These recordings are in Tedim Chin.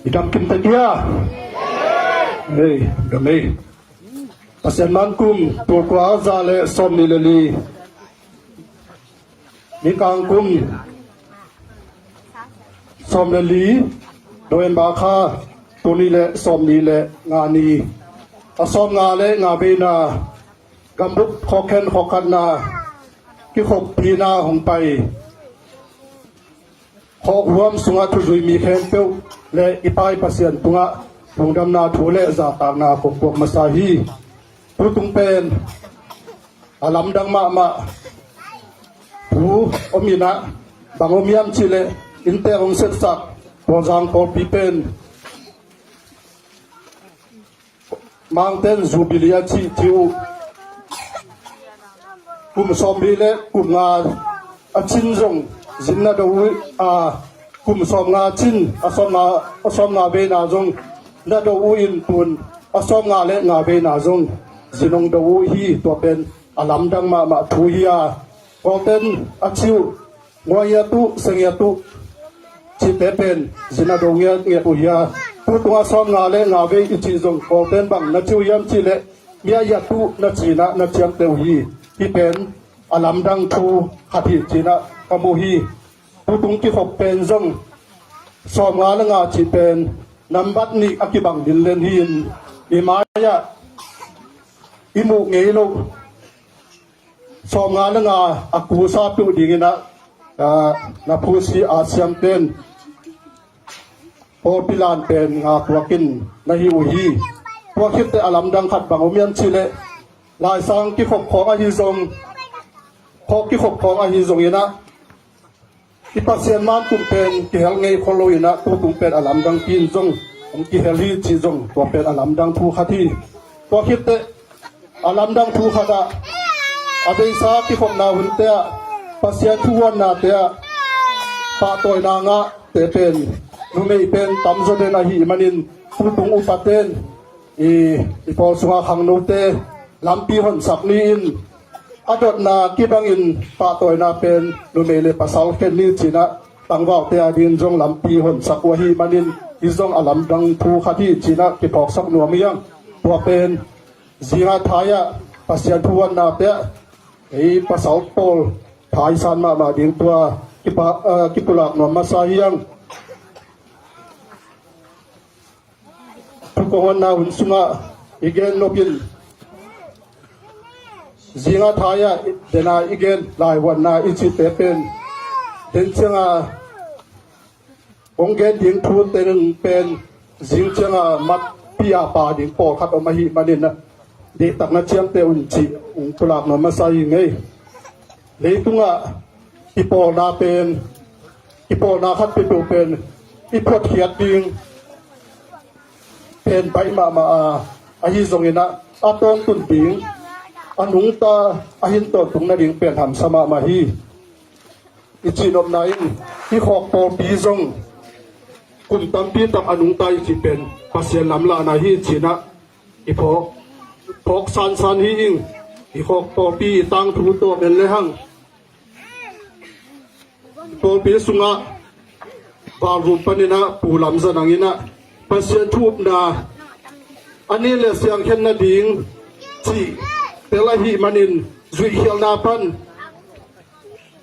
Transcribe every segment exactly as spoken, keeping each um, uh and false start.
I dam kim ta kia. Hei, dam ei. Pasian man kum, tul kua za le sawm ni le li. Ni kang kum, sawm le li, November kha, tul ni le sawm ni le nga ni. A sawm nga le nga veina, gambup khawkhen khawkhatna, kikhoppina hong pai. Khawkhuam sungah thuzui mi khempeuh le i pai Pasian tungah lungdamna thu le zahtakna kong puak masa hi. Tutung pen a lamdang mahmah thu om inah, bang om hiam cihleh, innte hong setsak Pawlzang pawlpi pen Mangten Jubilee a cih ci uh. Kum sawmli le kum nga a cin zong zin na do uh a, kum sawm nga cin, a sawm nga, a sawm nga veina zong na do uh in tun, a sawm nga le nga veina zong zin hong do uh hi. Tua pen a lamdang mahmah thu hi a, Kawlten a ci uh, ngua ngiat uh, sia ngiat uh cihte pen zin a do ngiat ngiat uh hi a. Tutung a sawm nga le nga vei i cih zong Kawlten bang na ci uh hiam cihleh, mi a ngiat uh na ci-in ah na ciamteh uh hi. Hih pen a lamdang thu khat hi ci-in ah ka mu hi. Tutung kikhop pen zong sawm nga le nga cih pen nambat nih a kibang dinlen hi-in, i mai-ah i muh ngei loh sawm nga le nga a kusa peuh dingin ah, ah, na phusi a siamten pawlpi lan pen nga tuakin na hi uh hi. Tua khitteh a lamdang khat bang om hiam cihleh, Laisang kikhop khawng ahi zong, khawk kikhop khawng ahi zongin ah, i Pasian man kum pen kihel ngei khol lo inah, tutung pen a lamdang pi-in zong hong kihel hi cih zong, tua pen a lamdang thu khat hi. Tua khitteh a lamdang thu khatah, a beisa kikhopna hunte ah, Pasian thuhuannate ah pahtawina ngahte pen numei pen tamzaw den ahih manin, tutung upaten i, i pawl sunga khangnote lampi honsak ni in, a dotna kibangin pahtawina pen numei le pasal khen ni ci-in ah, tangvalte adingin zong lampi honsak uh ahih manin, hih zong a lamdang thu khat hi ci-in ah kiphawksak nuam hi hang. Tua pen zinga thai-ah Pasian thuhuannate ah ei pasal pawl thaisan mahmah ding tua kipa, ah, kipulak nuam masa hi hang. Thu kong honna hun sungah i gen nopin, zinga thai-ah dena i gen laihuanna i cihte pen, den cianga kong gen ding thu teng pen zing cianga matpi a pha ding pawlkhat om ahih manin ah, deihtak na ciamteh un cih hong pulak nuam masa hi ing ei. Leitungah kipawlna pen, kipawlna khat peuhpeuh pen i phuatkhiat ding pen baih mahmah a, ahi zongin ah, a tawntun ding, a nungta a hin tawntung nading pen hamsa mahmah hi. I cihnopna in, i khawk pawlpi zong kum tampi tak a nungta i cih pen Pasian lamlahna hi ci-in ah i phawk, phawk sansan hi ing. I khawk pawlpi i tangthu tawh en lehang, pawlpi sungah valvum panin ah Pu Lam Za Nang in ah Pasian thu upna a nih le siangkhen nading cih tel ahih manin, zuihkhialhna pan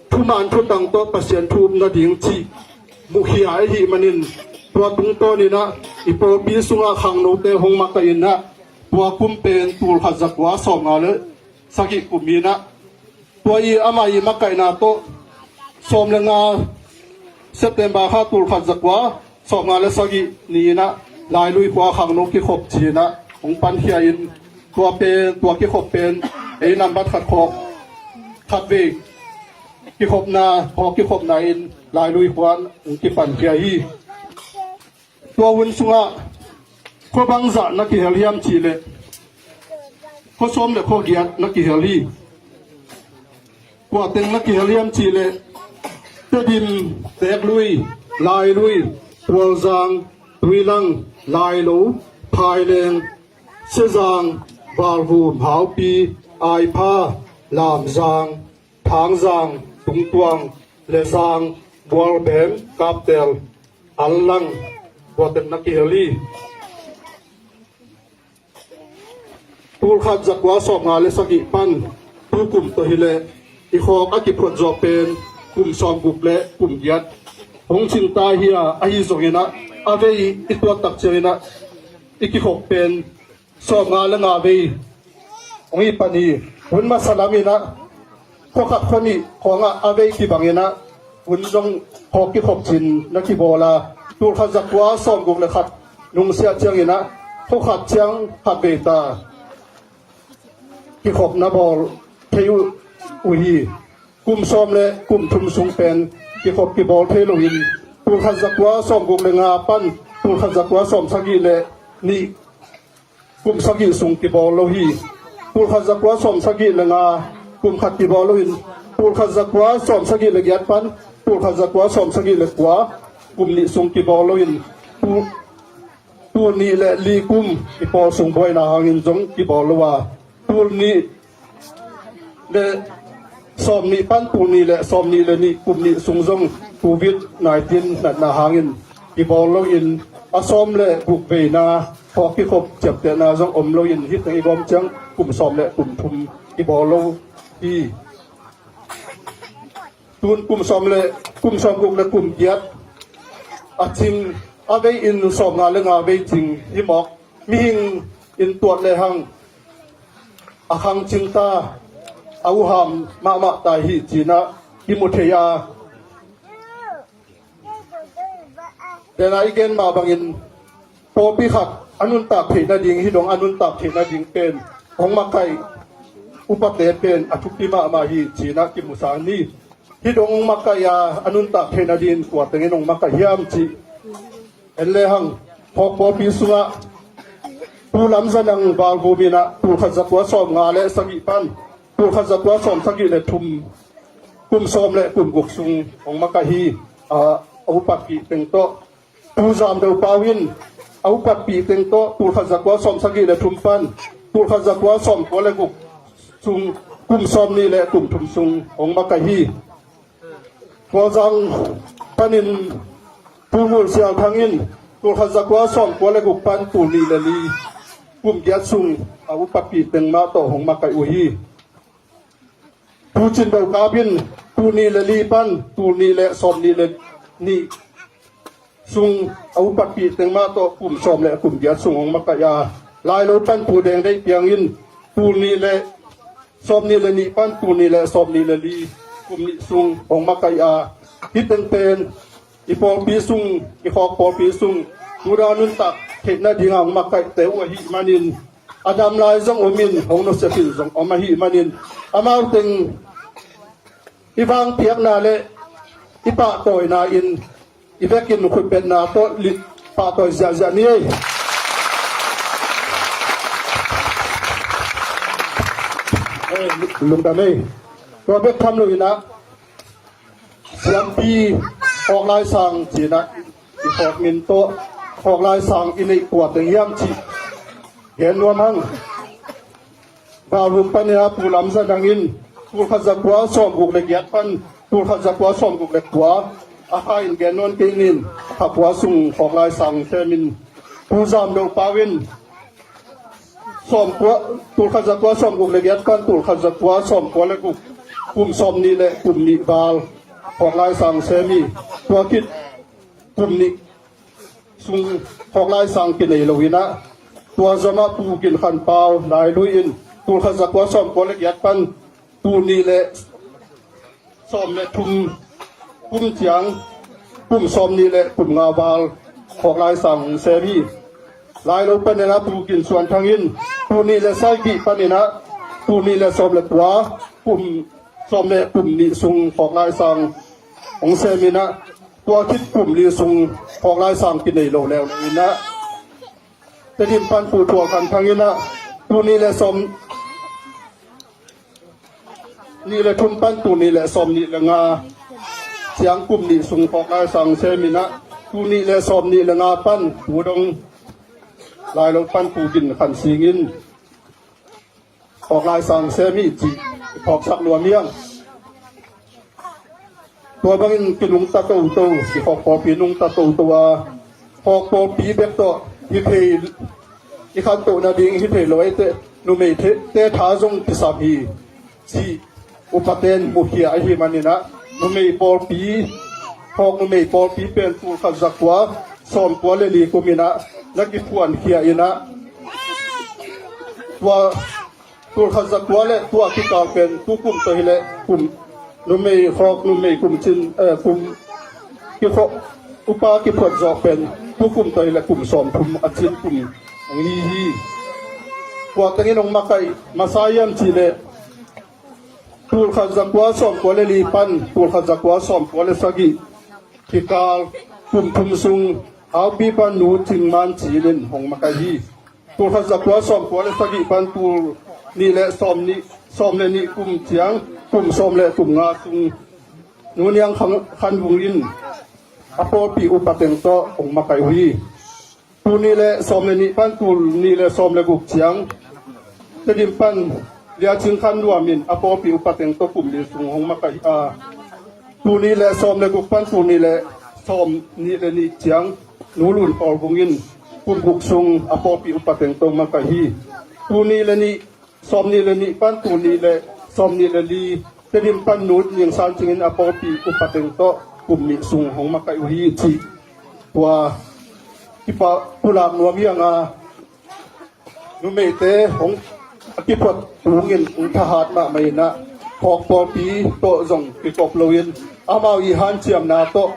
thuman thutang tawh Pasian thu up nading cih mukhia ahih manin, tua tungtawnin ah i pawlpi sungah khangnote hong makaih in ah, tua kum pen tul khat za kua sawm nga le sagih kum hi-in ah, tua i amah i makaihna tawh sawm le nga, September kha tul khat za kua sawm nga le sagih ni-in ah Lailui khua khangno kikhop ci-in ah hong pankhia in, tua pen, tua kikhop pen ei nambat khat khawk khat vei kikhopna, khawk kikhopna in Lailui khua hong kipankhia hi. Tua hun sungah khua bangzah na kihel hiam cihleh, khua sawm le khua giat na kihel hi. Kua teng na kihel hiam cihleh, Tedim, Teeklui, Lailui, Tualzang, Tuilang, Lailo, Phaileng, Siazang, Valvum, Haupi, Aipha, Lamzang, Thangzang, Tungtuang, Lezang, Bualbeng, Kaptel, Anlang, Buaten na kihel hi. Tulkhat zakua sawmnga le sagih pan tukum tawh hileh i khawk a kiphuat zawh pen kum sawmguk le kum giat hong cingta hi a, ahi zongin ah a vei i tuat tak ciangin ah i kikhop pen sawmnga le nga vei hong hi pan hi. Hun masa lamin ah khuakhat khuanih khawngah a vei kibangin ah hun zong khawk kikhop cin na kibawl a, tulkhat zakua sawmguk le khat nungsiah ciangin ah khuakhat ciang khat vei ta kikhop na bawl thei uh, uh hi. Kum sawm le kum thum sung pen kikhop kibawl thei loin tulkhat zakua sawmguk le nga pan tulkhat zakua sawmsagih le nih kum sagih sung kibawl lo hi. Tulkhat zakua sawmsagih le nga kum khat kibawl loin tulkhat zakua sawmsagih le giat pan tulkhat zakua sawmsagih le kua kum nih sung kibawl loin tul, tul nih le li kum i pawl sung buaina hangin zong kibawl lo a, tul nih le sawmnih pan tul nih le sawmnih le nih kum nih sung zong Covid nineteen natna hangin kibawl loin a sawm le guk veina khawk kikhop ciaptehna zong om loin hih teng i gawm ciang kum sawm le kum thum kibawl lo hi. Tun kum sawm le kum sawmguk le kum giat a cing a vei in sawmnga le nga vei cing hi mawk. Mihing in tuat lehang a khang cingta a uham mahmah ta hi cinah i mu thei a. Tena i gen mah bangin pawlpi khat a nuntak theih nading hi dong a nuntak theih nading pen hong makaih upate pen a thupi mahmah hi cinah kimusa ni. Hi dong hong makaih a a nuntak theih nading kua tengin hong makaih hiam cih en lehang phawk pawlpi sungah Pu Lam Za Nang Valbum inah tulkhat zakua sawmnga le sagih pan tulkhat zakua sawmsagih le thum kum sawm le kum guk sung hong makaih hi. A upatpih teng tawh Pu Zam Do Pau in a upatpih teng tawh tulkhat zakua sawmsagih le thum pan tulkhat zakua sawmkua le guk sung kum sawmnih le kum thum sung hong makaih hi. Kawlzang panin Pu Ngul Sial Thang in tulkhat zakua sawmkua le guk pan tul nih le li kum giat sung a upatpih teng mah tawh hong makaih uh hi. Pu Cin Do Kap in tul nih le li pan tul nih le sawmnih le nih sung a upatpih teng mah tawh kum sawm le kum giat sung hong makaih a, Lailo pan Pu Deng Deih Piang in tul nih le sawmnih le nih pan tul nih le sawmnih le li kum nih sung hong makaih a, hih teng pen i pawlpi sung i khawk pawlpi sung tuna nuntak theih nadinga hong makaihte uh ahih manin a dam lai zong om in hong nusiat in zong om ahih manin amau teng i vangpiakna le i pahtawina in i vekin khutbetna tawh pahtawi ziahziah ni ei. Lungdam ei. Tua bek tham loinah siampi Hawk Lai Sang cinah i Hawk min tawh Hawk Lai Sang i neih kua teng hiam cih gen nuam hang. Valbum panin a Pu Lam Za Nang in tulkhat zakua sawmguk le giat pan tulkhat zakua sawmguk le kua a kha in gen nuam kei ning. Kha kua sung Hawk Lai Sang semin Pu Zam Do Pau in sawmkua tulkhat zakua sawmguk le giat pan tulkhat zakua sawmkua le guk kum sawmnih le kum nih val Hawk Lai Sang sem hi. Tua khit kum nih sung Hawk Lai Sang kinei loinah tua zomah Pu Gin Khan Pau Lailui in tulkhat zakua sawmkua le giat pan tul nih le sawm le thum kum ciang kum sawmnih le kum nga val Hawk Lai Sang hong sem hi. Lailo paninah Pu Gin Suan Thang in tul nih le sagih paninah tul nih le sawm le kua kum sawm le kum nih sung Hawk Lai Sang hong seminah tua khit kum li sung Hawk Lai Sang kinei lo leuleu inah Tedim pan Pu Thuak Khan Thang inah tul nih le sawm nih le thum pan tul nih le sawmnih le nga ciang kum nih sung Hawk Lai Sang seminah tul nih le sawmnih le nga pan Pu Dong Lailo pan Pu Gin Khan Sing in Hawk Lai Sang sem hi cih i phawksak nuam hiang. Tua bangin kinungta toto, i Hawk pawlpi nungta toto a, Hawk pawlpi bek tawh hi thei, i khantoh nading hi thei lo, eite numei te tha zong kisam hi, cih upaten mukhia ahih manin ah, numei pawlpi, Hawk numei pawlpi pen tul khat za kua sawm kua le li kum in ah na kiphuankhia in ah, tua tul khat za kua le tua kikal pen tukum tawh hileh kum numei Hawk numei kum cin, eh, kum kikhop upa kiphuat zawh pen tukum tawh hileh kum sawmthum a cin kum hong hi hi. Tua tengin hong makaih masa hiam cihleh, tul khat za kua sawm kua le li pan tul khat za kua sawm kua le sagih kikal kum thum sung Haupi pan Nu Cing Man Cin in hong makaih hi. Tul khat za kua sawm kua le sagih pan tul nih le sawm nih, sawm le nih kum ciang kum sawm le kum nga sung Nu Niang Khan, Khan Vung in a pawlpi upa teng tawh hong makaih uh hi. Tul nih le sawm le nih pan tul nih le sawm le guk ciang Tedim pan Lia Cing Khan Nuam in a pawlpi upa teng tawh kum li sung hong makaih a, tul nih le sawm le guk pan tul nih le sawm nih le nih ciang Nu Lun Pawl Vung in kum guk sung a pawlpi upa teng tawh makaih hi. Tul nih le nih, sawm nih le nih pan tul nih le sawm nih le li Tedim pan Nu Ning San Cing in a pawlpi upa teng tawh kum nih sung hong makaih uh hi, cih tua kipa pulak nuam hiang a, numeite hong a kiphuat tungin hong thahat mahmah in ah, Hawk pawlpi tawh zong kikop loin amau i hanciamna tawh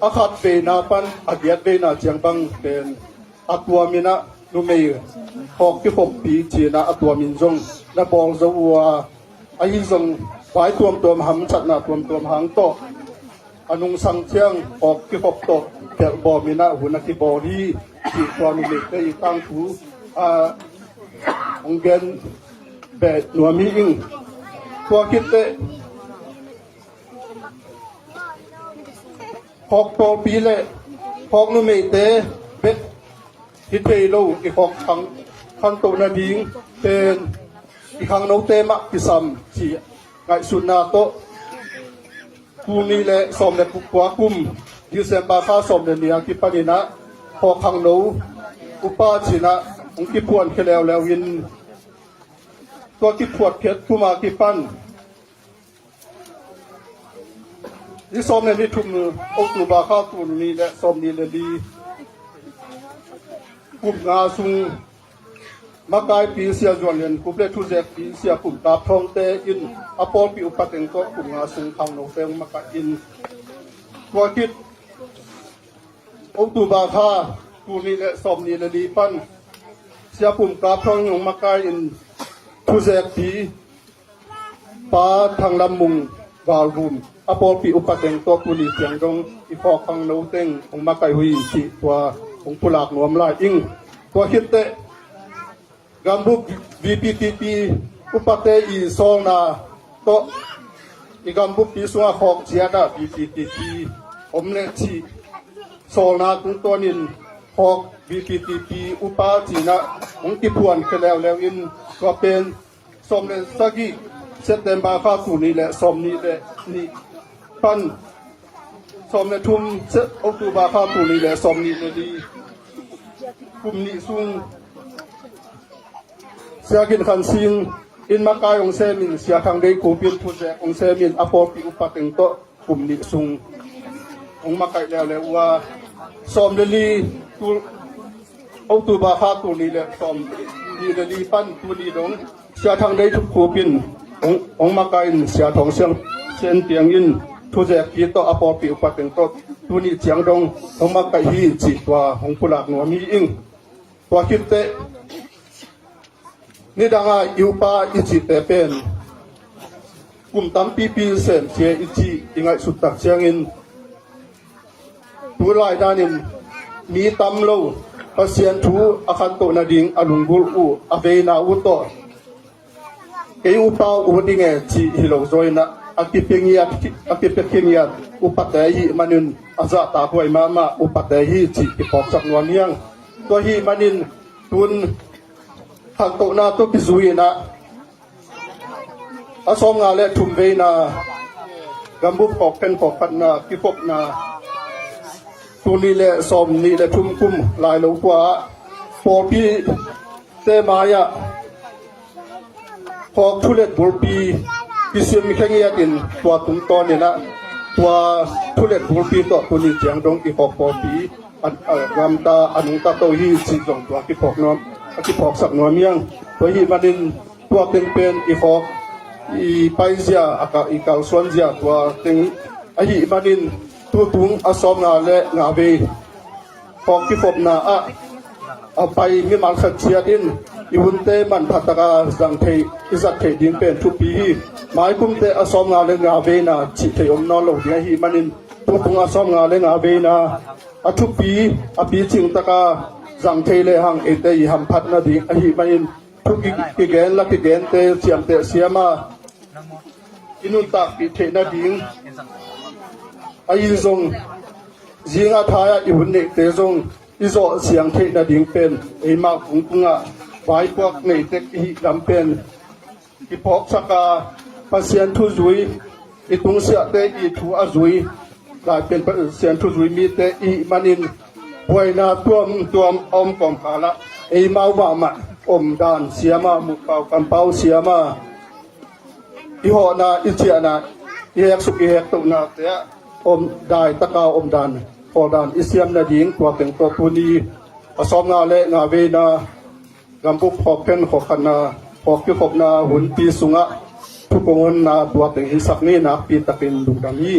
a khat veina pan a giat veina ciang bang pen a tuam in ah numei Hawk kikhoppi ci-in ah a tuamin zong na bawl zo uh a, ahi zong vai tuamtuam, hamsatna tuamtuam hang tawh a nungsang ciang Hawk kikhop tawh telh bawm in ah hun a kibawl hi, cih tua numeite i tangthu a hong gen beh nuam hi ing. Tua khit teh Hawk pawlpi le Hawk numeite bek hi thei lo, i Hawk khang, khantoh nading pen i khangnote mah kisam, cih ngaihsutna tawh tul nih le sawm le kua kum December kha sawm le nih a kipan in ah Hawk khangno upa ci-in ah hong kiphuankhia leuleu in, tua kiphuatkhiat kum a kipan ni sawm le ni thum October kha tul nih le sawm nih le li kum nga sung makaipi Sia Zuan Lian Khup le thuzekpi Sia Pum Kap Thawngte in a pawlpi upa teng tawh kum nga sung khangnote hong makaih in, tua khit October kha tul nih le sawm nih le li pan Sia Pum Kap Thawng hong makaih in thuzekpi Pa Thang Lam Mung Val Vum a pawlpi upa teng tawh tul nih ciang dong i Hawk khangno teng hong makaih uh hi, cih tua hong pulak nuam lai ing. Tua khit teh Gambup V P T P upate i sawlna tawh i gambuppi sungah Hawk ciat ah V P T P om le cih sawlna tungtawnin Hawk V P T P upa ci-in ah hong kiphuankhia leuleu in, tua pen sawm le sagih September kha tul nih le sawm nih le nih pan sawm le thum October kha tul nih le sawm nih le li kum nih sung Sia Gin Khan Sing in makai hong sem in, Sia Thang Dei Khup in thuzek hong sem in, a pawlpi upa teng tawh kum nih sung hong makaih leuleu uh a, sawm le li tul October kha tul nih le sawm nih le li pan tul nih dong Sia Thang Dei Thup Khup in hong, hong makaih in, Sia Thawng Siang Sen Piang in thuzekpi tawh a pawlpi upa teng tawh tul nih ciang dong hong makaih hi, cih tua hong pulak nuam hi ing. Tua khit teh nidang a i upa i cihte pen kum tampipi sem cia i cih i ngaihsut tak ciangin, tu lai danin mi tam lo, Pasian thu a khantoh nading a lunggulh uh, a veina uh tawh kei upa uh ding e cih hi lo zaw in ah, a kipia ngiat, a kipia ngiat upate ahih manin a zahtak huai mahmah upate hi cih kiphawksak nuam hi ing. Tua ahih manin tun khantohna tawh kizui in ah A sawmnga le thum veina gambup khawk khen khawk khatna kikhopna tul nih le sawmnih le thum kum lai lo khua ah pawlpite mai-ah khawk thulet bulpi kisim khengiatin tua tungtawnin ah tua thulet bulpi tawh tuni ciang dong i khawk pawlpi a gamta a nungta to hi cih zong tua kiphawk nuam, a kiphawksak nuam hiang. Tua hi manin tua teng pen i khawk i paizia a ka i kalsuanzia tua teng ahi manin tutung a sawmnga le nga vei khawk kikhopna ah a pai mimal khat ciat in i hunte manphataka zang thei i zat theih ding pen thupi hi. Maikumte a sawmnga le nga veina cih thei om nawn lo ding ahi manin tutung a sawmnga le nga veina a thupi a picing taka zang thei lehang eite i hamphat nading ahi manin thu kigen la kigente ciamteh siama i nuntakpih theih nading a i zong zinga thai-ah i hun neihte zong i zawh siang theih nading pen eimau kungtungah vaipuak neitek i hih lam pen i phawksaka Pasian thu zui i tungsiahte i thu a zui laipen Pasian thu zui mite i hih manin buaina tuamtuam a om kawmkalah eimau mahmah omdan siama muhpau kampau siama i hawhna i ciahna i heksuk i hektohnate ah om daitaka omdan khawldan i siam nading tua teng tawh tuni a sawmnga le nga veina gambup khawk khen khawk khatna khawk kikhopna hunpi sungah thukong honna tua teng i sak ni nakpi takin lungdam hi.